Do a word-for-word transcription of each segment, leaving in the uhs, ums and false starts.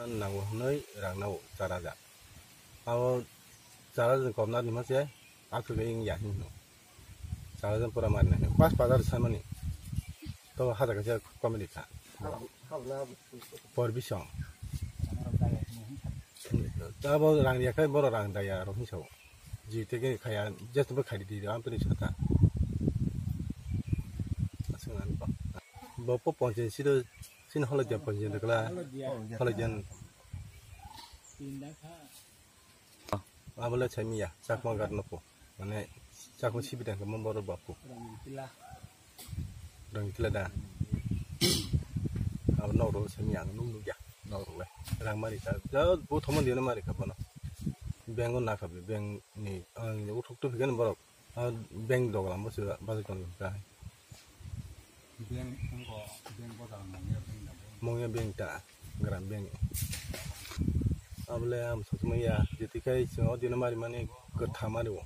Nango hwnwi rang nao char hajar. Abo char hajar ni kom na rwma se, akhir khe wng ya hin hino. Char hajar pura mari nai. Pas bazar samani. To hajar kaisa comedy kha. Por bisong. Abo rang ya khai boro rang daya rok hin sao. Ji te khe khaya, just bo khai di, di, am pini sata. Aswk nang bo. Bo po ponchen si do, sin holo dia ponchen de kala. Holo dia. Abole chai miya, chakma gar no po. Mane, chakma sibi dan kamo boro bapu. Rang tila da. Abo nok ro chai miya, nung nung ya. Nok ro le. Rang mari ka. Ja, bo thoma dia no mari ka bono. Bank o na ka, bank ni, ang uthuk tu bigan borok. Ah, bank dogalam bo sira bazar tong ka. Bank, wngkha bank bodol mungya bank da bo. Mungya bank ta, gram bank. Abole am sotma ya, jeti kai chwng o dino mari mani kwtham mari o.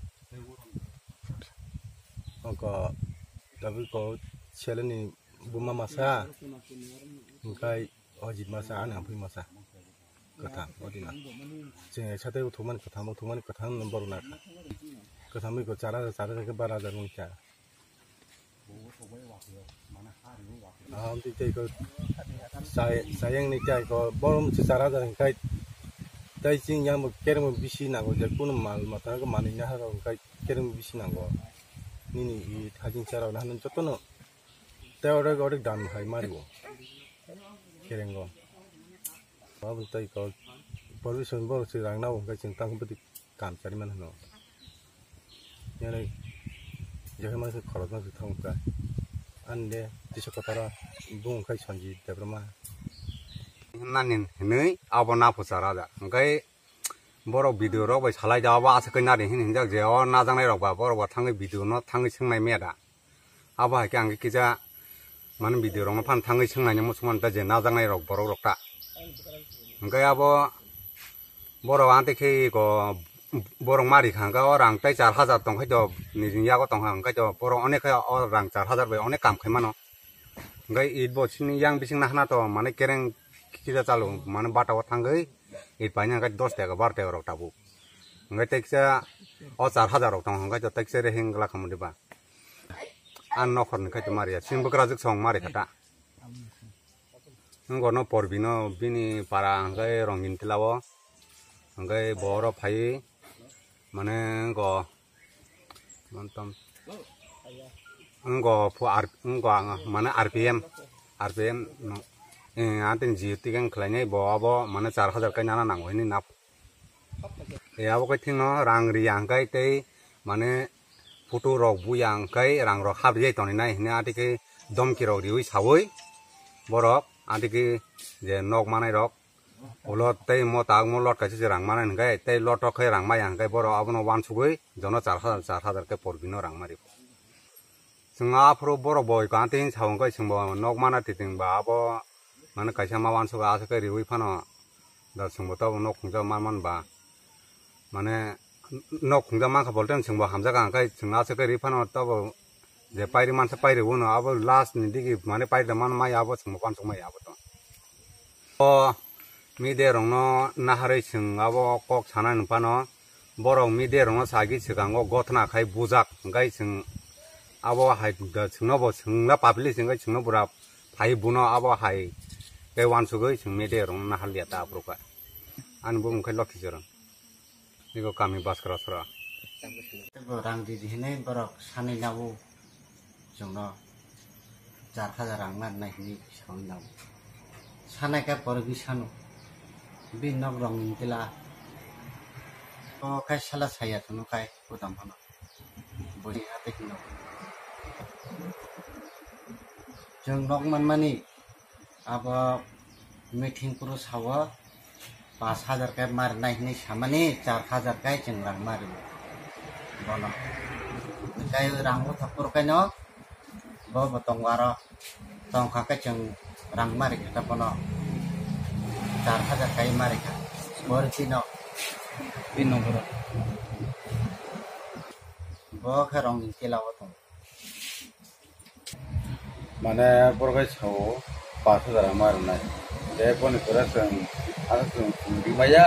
Wngkha tabi ko seleni buma masa, wngkhai o jit masa, ani ampui masa. Kwthang, o dina. Chwng sate uthukmani kwthang, uthukmani kwthang no borok nakha. Kwthang bai ko chara, chara khe bara hajar wngkha. Amtwi tei ko sai-, sayang ni tei ko borom se chara jar hingkai tei chini yang bo kereng bisi nango je kunu mal mata ko manwi naha rok hingkai kereng bisi nango nini i hajing chara naha jotono tei orek orek dan hai mario kerengo abo tei ko permission borok se rang nao hingkai chwng tang bwtwi kam chari mano hino. Yanai jehai mangsa khoroknang se thangkha. Ani de tisa kwtharo bung khai Sanjit Debbarma. Nani hinwi abo na phuchar aja. Hingkai borok video rok bai salai da abo aswk khe nari hin hinjak je o najaknai rok ba borok ba thangwi video no thangwi swngnai meda. Abo hai khe ang khe kisa mane video rok no phan thangwi swngnai ni muchung mani ta je najaknai rok borok rok ta. Hingke abo borok amtwi khe ko borok ma rikha hingke o rang tei char hajar tong khe to nini yago tong kha hingke to borok onek khe o rang char hajar bai onek kam khai mano. Hingke it bo chini yang bising nahana to mane kereng kisa chalo mane bata o thangwi it paina hingke dos taka baro taka rok tabuk. Hingke teksa o char hajar rok tong kha hingke to teksa rehing glak khamodi ba. Ang nokhor ni khai tongma riya, sini bwkrajwk song ma rikha ta. Wngkha no porbi no bini para hwnkhe Rongin tila o, hwnkhe bo oro phai mane wngkha, wngkha phu R, wngkha mane R P M, R P M no, eh, atini jio tikang khlainai bo abo mane char hajar kai nana nango hini na. E abo khe thwngno rang riya hwnkhe tei mane photo rok buya hwnkhe rang rok hap rijai tongwi nai hwnwi atwi khe domki rok riwi sawi borok atwi khe je nok manai rok ulo tei mota wngmo lot kaisa se rang manai hwnkhe tei lot rok khe rang maya hwnkhe borok abono uansugwi jono char hajar char hajar khe porbi no rang mari. Chwng aphuru borok boi kantini sa hwnkhe chwngbo nok mana titing ba abo mane kaisa ma uansukha aswk khe riwi phano da chwngbo tabuk nok khungjak man man ba mane nok khungjak mankha bolte chwngbo hamjak ang khe chwng aswk khe ri phano tabuk je pairi mansa pairi uno abo last ni digi mane pairi da man maya abo chwngbo uansuk maya abo to. O media rokno naharwi chwng abo kok sanani phano borok media rokno sagwi swkango gothna khai bujak hwnkhe chwng abo hai chwngno bo chwngno public hwnkhe chwngno bura phai buno abo hai tei uansugwi chwng media rokno naharliya ta aphuru kha ani bumung khe Lokhi Choron. Ego kami Baskara sora. Ego rang di di hinui borok sanui nabo chwngno char hajar rang narnai hinui saui nabo. Sanai khe pore bini sano. Bini nok rong ni tila. O khai sala saya thwngno khai kodam phano. Boni hati hino. Chwng nok manmani abo meeting phuru sao. Pas hajar khe marinai hinui samani char hajar khe chwng rang mari bono. Tei rang bwthok phuru khaino bo bo tongo aro tongkha khe chwng rang mari khe bono char hajar khe mari kha. Bori phino. Phino boro. Bo khe rong ni tila o tongo. Mane borok hai sao pas hajar ma rwnai. De boni pore chwng Aro chwng, chwng rimaya,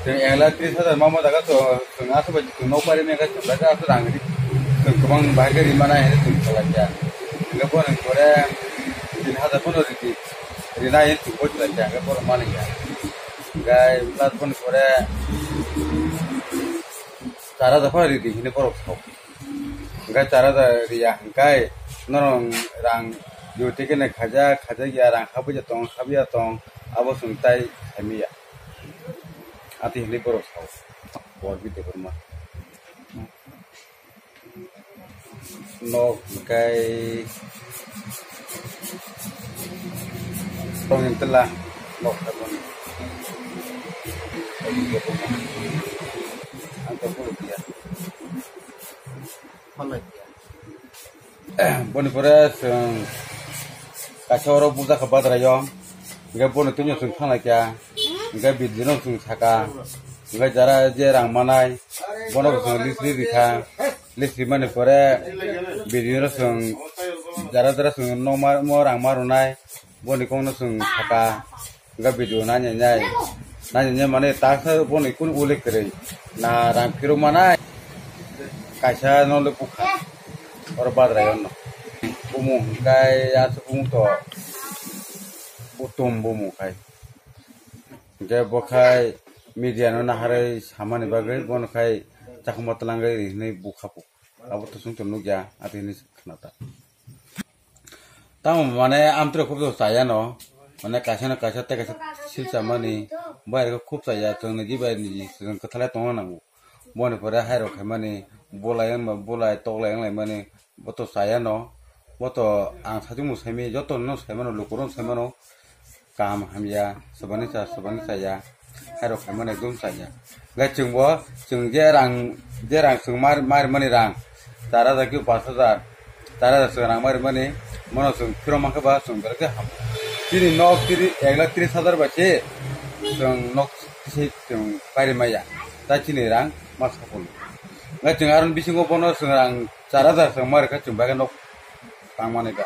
chwng ek lakh tris hajar mama jaga chwng, chwng aswk bai chwng nok bai rimaya khe chwng kaisa aswk rang ri, chwng kwbang bahai khe rimana hinwi chwng salai kha. Hwnkhe bono pore tin hajar phano ridi, rina hinwi chwng bo salai kha, hwnkhe borok mani kha. Hwnkhe last phano pore char hajar phano ridi hinwi borok sao. Hwnkhe char hajar riya hwnkhe norok rang jotike nai khaijak, khaijak ya, rang habwi ya tong, habwi ya tong, abo chwng tai khaimiya. Ati hinwi borok sao. Borbi Debbarma. Nok hwnkhe tongin tela. Nok khaimani. Ang to bolo dia. Boni pore chwng kaisa oro bujakha badraio, hwnkhe boni twino chwng thanglaikha, hwnkhe bidino chwng saka, hwnkhe jara je rang manai, bono bo chwng list ri rikha, list rimani pore bidino chwng jara jara chwng nokma rang ma rwnai, boni kokno chwng saka. Ga video nanya nyai. Nanya nyai mane taksa boni kun ule kwrwi. Na rang phiro manai. Kaisa no le bukha. Oro badrai ono. Bumung hwnkhe aswk bumung to. Butum bumung khai. Hwnkhe bo khai media no naharwi samani bagwi bono khai chakma twlangwi hinwi bukha. Abo to chwng to nukya, ati hinwi khna ta. Tamo mane amtwrwk khub chaya no, mane kaisa no kaisa tei kaisa silsa mani, bai rok khub chaya, chwng niji bai niji chwng kwthalai tongna nango. Boni pore hairok khaimani, bulai wngma bulai, toklai wnglaimani, bo to chaya no, bo to ang sajwkmung saimani, joto no saimano, lukurok saimano, kaham hamya, swbani cha, swbani chaya, hairok khaimani ekdom chaya. Hwnkhe chwngbo, chwng je rang, je rang chwng mar, mar mani rang, char hajar ki pas hajar, char hajar chwng rang mar mani, mono chwng phiro mankha ba chwng belai khe ham. Chini nok tiri, ek lakh tris hajar bai se, chwng nok se chwng pairi maya, ta chini rang ma sapul. Hwnkhe chwng aroni bisingo bono chwng rang char hajar chwng mar khe chwng bai khe nok tangmani ba.